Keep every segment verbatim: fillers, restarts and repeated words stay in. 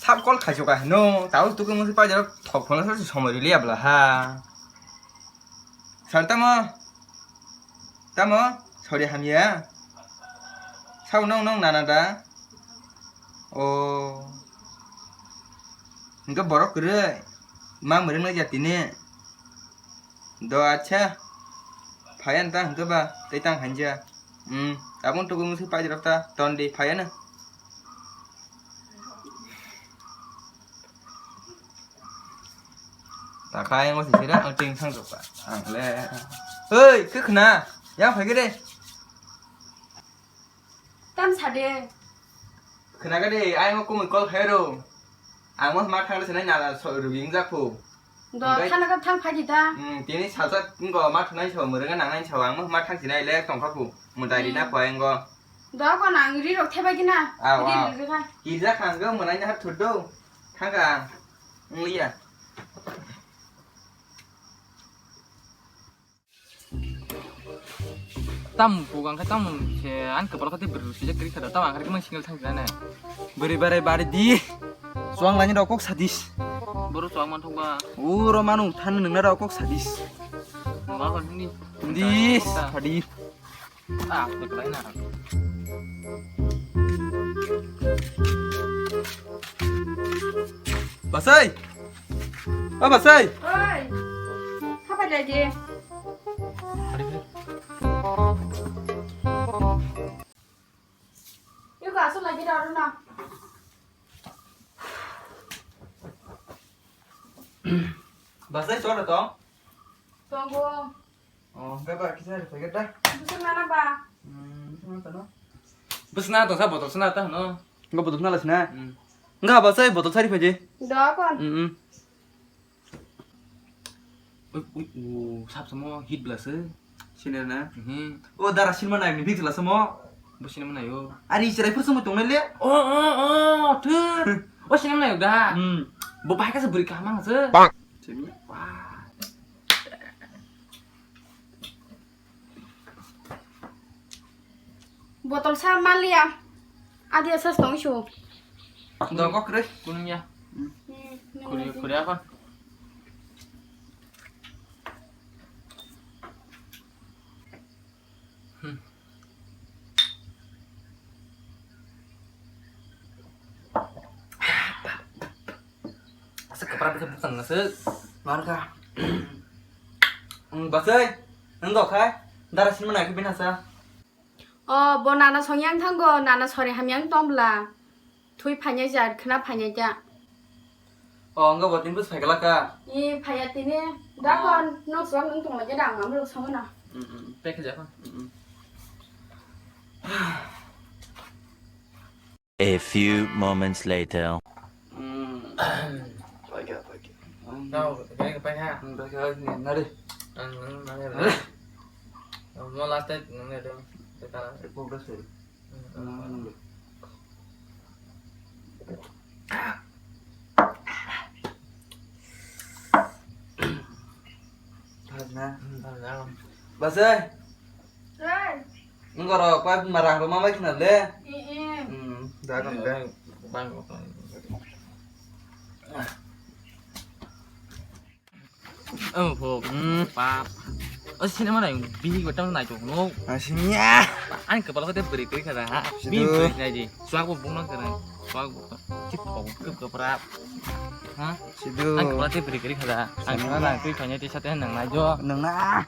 Hap call khaisok ka hino, tao tuku musi pa jaro thok phone sa somoi rili abla ha. Sar tamo? Tamo? Sorry hamya. Sao nong nong nana da? O. Hingke borok kwrwi. Ma mwrwng na jatine. Do acha. Phayan ta hingke ba tei tang hanja. Hmm. Abon tuku musi pa jaro ta ton di phayana. Takai ngo sisira ang ting sang jokka. Ang le. Hei, khe khna. Yang phai gede. Tam sade. Khna gede, ai ngo kumui call khairo. Ang mo ma thang sinai nala so rugi ingjak phu. Do thana ka thang phaji ta. Hmm, tini salsa ngo ma thanai so murunga nangnai so ang mo ma thang sinai le tongkha phu. Mudai rina pho engo. Do ko nang ri rok thebai gina. Aw, ri aw. Ri ri kha. Kirja khang go munai na thud do. Thang ka. Ngliya. Tam bugang khe tam se an kepala kati berus sijak kiri khada tam angkar kemang single thang jane. Beri bare bare di. Suang lani rok kok sadis. Boru suang man thok ba. Uro manu than nungna rok kok sadis. Nungma kon hindi. Hindi, sadis. Ah, teklai na. Basai. O Basai. Oi. Hapa jaje. Yuka asu lagi daru na. Basai chora tong. Tongo. Oh, enggak, Pak, kita ada paket dah. Busuk nana ba? Hmm, busuk nana tano. Busuk nana tong sa botol sena ta no. Enggak botol sena lah sena. Hmm. Enggak apa saya botol sari paje. Dah kon. Hmm. Ui ui u sap samo hit blase. Sini na. Hmm. Oh, dara sinma nai ni big la samo. Bo sinma nai o. Ari cherai pur samo tong le. Oh oh oh, thir. Oh sinma nai da. Hmm. Bo bai ka se beri kamang se. Bang. Sini. Wah. Botol sa maliya. Adi asas tong isu. Doko kre. Kunung ya. Hmm. Kuri kuri apa? Hmm. Asa kepala bisa bukan ngasih. Marga. Basai, nang dok hai. Dara sin mana ke binasa. O, bo nana songyang thango, nana sori hamyang tong bla. Thui phainai ja, khna phainai ja. O, wngkha bo tini bwsai kala ka. I phaiya tini. Da kon, nok swk nung tongma ja dang, amrok songona. Mm, mm, pek ja kon. Mm, mm. A few moments later. Hmm. Paikha, paikha. Tau, paikha, paikha. Hmm, paikha, nari. Ang, ang, nari, nari. Ang mo last time, nari, nari. Teka. Aku udah sih. Hmm. Nari, nari. Thakna. Hmm, thakna. Basai. Hey. Wngkha rok, koi marang rok ma bai khna le. Eh, eh. Hmm, da kan da. Bang, bang, bang. Oh, pop. Hmm. Pap. Oh, cinema nai, bihik batang nai chok no. Ah, sini ya. Ani kepala ko te beri keri kada ha. Situ. Bihik beri nai di. Suak bo bung nang kena. Suak bo. Cip kok kep kepra. Ha? Situ. Ani kepala te beri keri kada. Ani cinema kepala nai. Te kanya te sate nang nai jo. Nang na.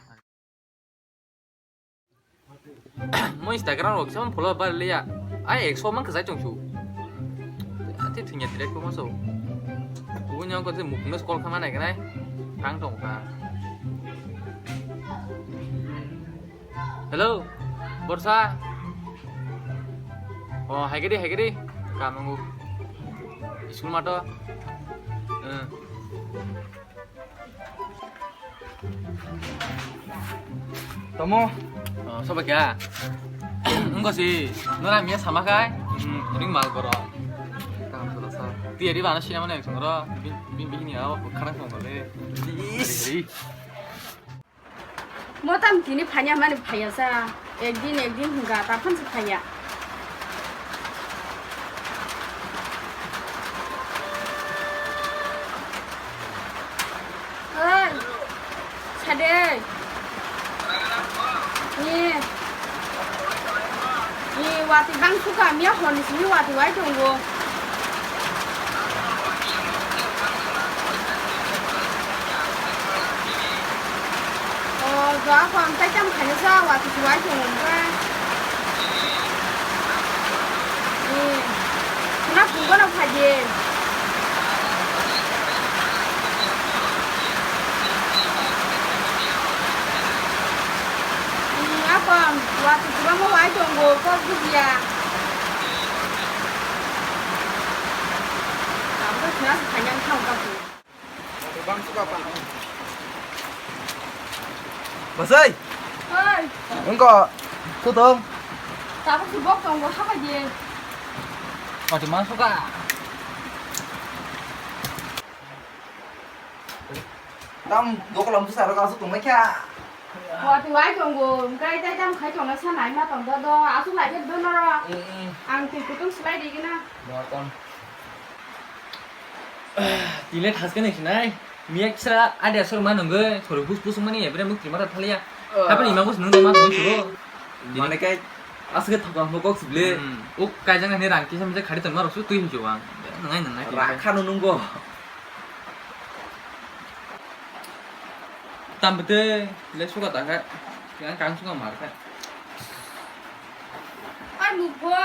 Mo Instagram rok kisa follow bar liya. Ai ekso mang kajai tong chu. Ati thungya direct ko maso. Kunya ko te mukno call khama nai kanai. Thang tong kha. Hello. Borsa. Oh, hai gede, hai gede. Kamangu. School mato. Eh. Tomo. Oh, soba kya? Engko si, nora mia sama kai? Hmm, ring mal koro. Tang solo sa. Ti eri bana sini mana yang songro? Bin, bin, bin ya, apa karang songro le? Is. Motam tini phanya mani phaya sa. Ekdin, ekdin hingga, taphon se phaya. De. Ni. Ni watwi bang suka miya hor ni simi watwi wai tongo. O, doa ko ang tai tam khaina sa watwi si wai tongo hwnkhe. Ni. Khuna phungo no phai di. Ni akon, watwi kwbangma wai tongo, kok bujiya. Tabuk khe khna khaina thang kha. Bwsai! Oi! Wngkha, kutong? Tabuk si bok tongo, habai di. Watwi ma suka. Tam dokolam tu saro kasu tongmai kha. Watwi wai tongo, hwnkhe tai tam khai tongna sa nai ma tong do do, aswk lai khe do noro. Mm, mm. Ang twi kutung slai di gina. Dokolam. Tile thaske ni sinai. Miya kisa adia sor ma nungge, sori bus bus mani ebre muk trima ta thalia. Ah. Tapi ima bus nung ma nung suro. Mane kai aswk thokam bo kok sible. Hmm. Uk kaijang ni rang kisa misa khadi tongma rok su twi hinjo ang. Nungai nungai. Rakha no nunggo. Tam bete le suka ta kha. Yang kang suka mar kha. Oi, mukbo.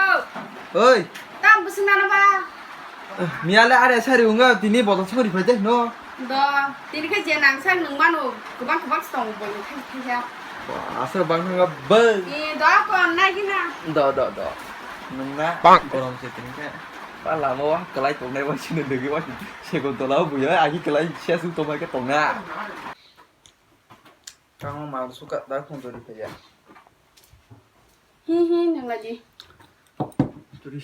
Oi. Tam bwswk nana ba? Miya le are sari unga tini botol sori phai de no. Do, tini khe je nang sak nung mano, kwbang kwbang se tongo boni thang thang ya. Aswk bang thang ba. Ni do kon nai gina. Do, do, do. Nung na. Bang. Gorom se tini khe. Ba lama wa kwlai tongnai wa sino degi wa. Sego tola buya agi kwlai sia su tongmai khe tongna. Tamo mal suka da khung dori phaiya. Hi hi nang lagi. Turi.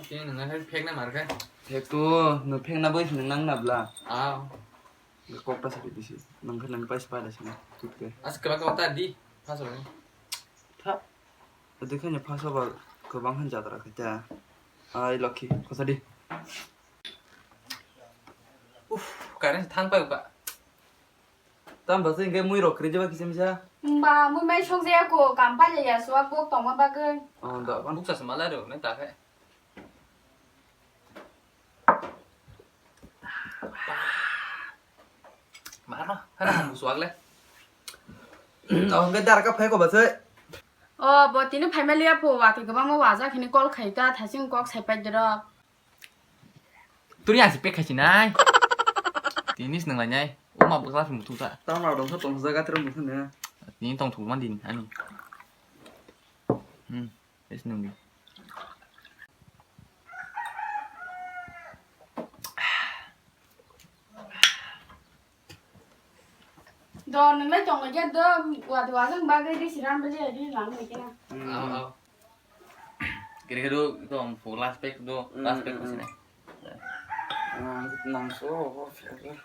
Tini nang hai phek na mar kha. Phek to, no phek na bai nang nang na bla. Ah. Kok ta sari bisi. Nang kha nang pai spa da sini. Tut ke. As keba keba ta di. Pas ora. Tha. Adi khanya pas ba kwbang han jatra kha ta. Ai lokhi, khosa di. Uf, current thang pai ka. Tam bwswk hwnkhe mui rok kwrwi jeba kisa misa? Ba, mui mai sok jaya ko, kam pailaiya, suwak bok tongma bagwi. Oh, da, ban. Buksa se malai rok nai ta khe. Maro, hana suwak le. Oh, hwnkhe dara ka phai ko bwswk? Oh, bo tini phai maliya po, watwi kwbangma waja khini call khai ta, thasing kok sai pai doro. Turi asi pek khai sinai. Tini snang lai nai. Uma bwkla muthung ta. Tamo rok dong sa tong sa jaga tero muthung ne. Tini tong thuk man din ani. Hmm, es nung di. Do nung lai tong lai do wa do wa jang ba ga di siram bele di lang ni kena. Hmm. Au, au. Kiri kiri do, do, last pack do, last pack ko sini. Nang, nang so, oh, siapa?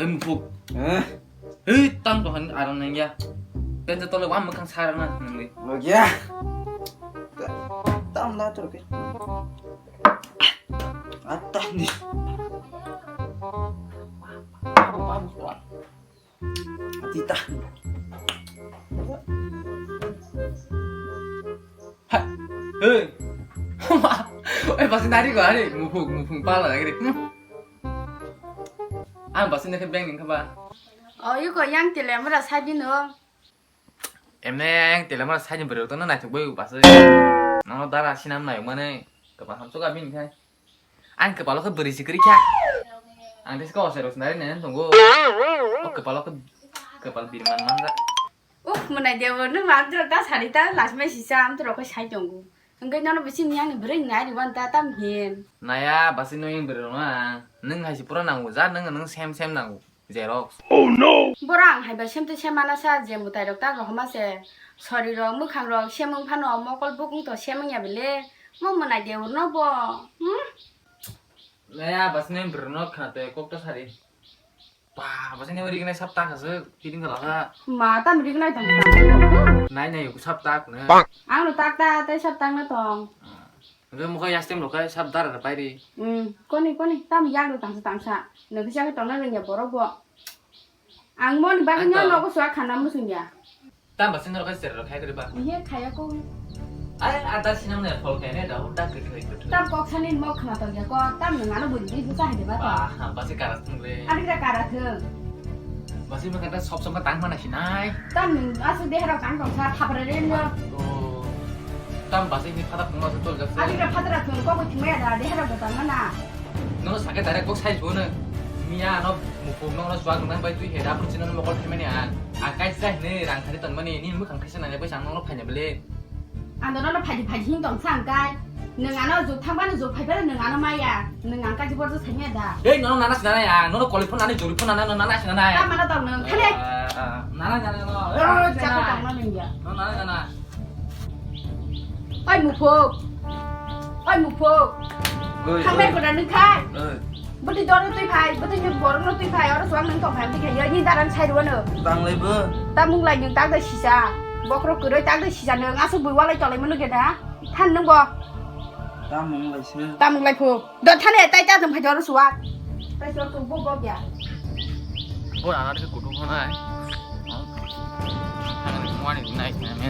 Hei, mupuk. Eh? Hei, tang tuhan aram nang ya. Pensa tole wam makan sarana nang di. Lagi ya. Tam lah tu ke. Atah ni. Apa, apa, apa? Tita. Ha. Hei. Eh, pasti nari ko hari. Mupuk, mupuk pala lagi. Ang pasti nak beng ning kaba. Oh, yu ko yang tile mura sai di no. Emne ang tele mura sai di bro to na nai thuk bai pasti. Nang dara sinam nai mane. Kaba ham to ka bin khai. Ang kwpalo khe bwrwi se kwrwi kha. Ang tei se kok se rok sinari nai tongo. O kwpalo khe kwpal birman manjak. Uk, mwnai debo, nw ma amtwrok ta sari ta lachimai sisa amtwrok khe sai tongo. Hwnkhe nono bisi ni ani bwrwi nai rwmani ta tam hin. Naya, basi nw yang bwrwi rwna. Nwng hai se pura nango, ja nwng nwng sem sem nango. Xerox. Oh no! Borok ang hai bai sem twi sem mana sa, je mwtai rok ta rohorma se. Sori rok, mwkhang rok sem wng phano mokol bukung to sem wng ya bele. Mo mwnai de urno bo. Hmm? Naya, bas ne brno khna te kok to sari. Ba, bas ne ri gnai sap ta kha se, kiting kala kha. Ma tam ri gnai tong. Nai nai, sap tak ne. Ang no tak ta, tai sap tak na tong. Ah. Hwnkhe mokhe yastem rok khe sab dara rok pairi. Hmm, koni, koni, tam yak rok tangsa tangsa. Nokhe chakhe tongna rwngya borok bo. Ang moni bagwi Ang no to. Nogo suak khana musungya. Tam basi norok khe sera rok khai kwrwi ba? Ihe khaya ko. Ai, ada sinang ne phol khai ne da, da kwthwi kwthwi. Tam kok sani mok khna tong ya ko, tam nang ano budi di busa hai de ba to. Ba, ha, basi kara thung re. Ani kra kara thung. Basi ma kanta sop sop tang mana sinai. Tam nang asu de hero tang tong sa thapra re no. Oh. Tam basi ni phata phung ma tol jak se. Ani kra phatra thung ko ko thung ya da, de hero ko tang mana. Nono sakhe direct kok sai suno. Miya ano mukung nono suak nang bai twi he da pun chino mokol themani a. A kai sai ne rang thari ton mani ni mukang khaisa nang bai sang nono phaina bele. Ang nono phaji phaji hin tong sang kai. Nang ano juk thang bano juk phai bano nang ano maya. Nang ang kaji borjo sai me da. Ei nono nana sinana ya. Nono koli phone nani jori phone nana nana sinana ya. Ta mana tong nang khale. Nana nana no. Oh, chakha tong nang ya. Nono nana nana. Oi muphuk. Oi muphuk. Oi, Thangnai oi. Kona nung khai. Oi. Bwtwi doro twi phai, bwtwi ni borok no twi phai, oro suang nung tong phai, bwtwi khai, ni daran sai rwano. Tanglai bo. Ta mung lai nung tak dai sisa. Bokrok kwrwi tak dai sisa nung, asuk bui walai tolai mano geda. Than nung bo. Ta mung lai se. Ta mung lai phu. Do thane tai ta tong phai oro suak. Tai suak tong bo bo ya. Bo ana ke kudu khonai. Thang ni mani nai nai me.